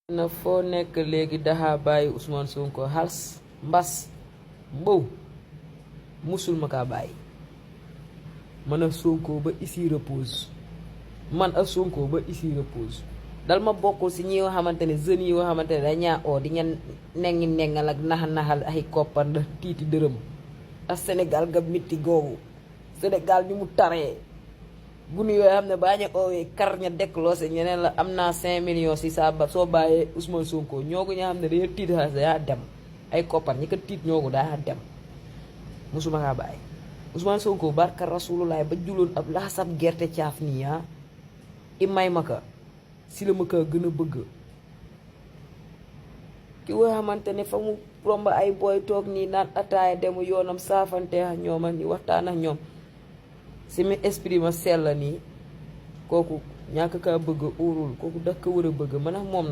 na foo nekk léegi daxa bàyyi Ousmane Sonko xals mbas mbow musul ma kaa bàyyi man a Sonko ba ici repose man a Sonko ba ici repose dal ma bokkul si ñi nga xamante ne jeunes yi nga xamante ne dañaa oo di ngeen nengi nengal ak naxa-naxal ay koppar ndax tiiti dërëm ak Sénégal ga mitti googu Sénégal ni mu taree bu nu yooyu xam ne baa ñu oowee kar ña déclosé ñeneen la am naa 5 millions si saa ba soo bàyyee Ousmane Sonko ñoogu ña xam ne dañoo tiit xaalis daa dem ay koppar ñi ko tiit ñoogu daa dem musuma kaa bàyyi Ousmane Sonko barka rasulullah ba juloon ab laxasab gerte caaf nii i may ma ka si la ma ka gën a bëgg ki nga xamante ne fa mu romb ay booy toog nii naan ataaya demu yoonam saafante ak ñoom ak ni waxtaan ak ñoom si mi esprit ma sell nii kooku ñàkk kaa bëgg uurul kooku daf ko war a bëgg man ak moom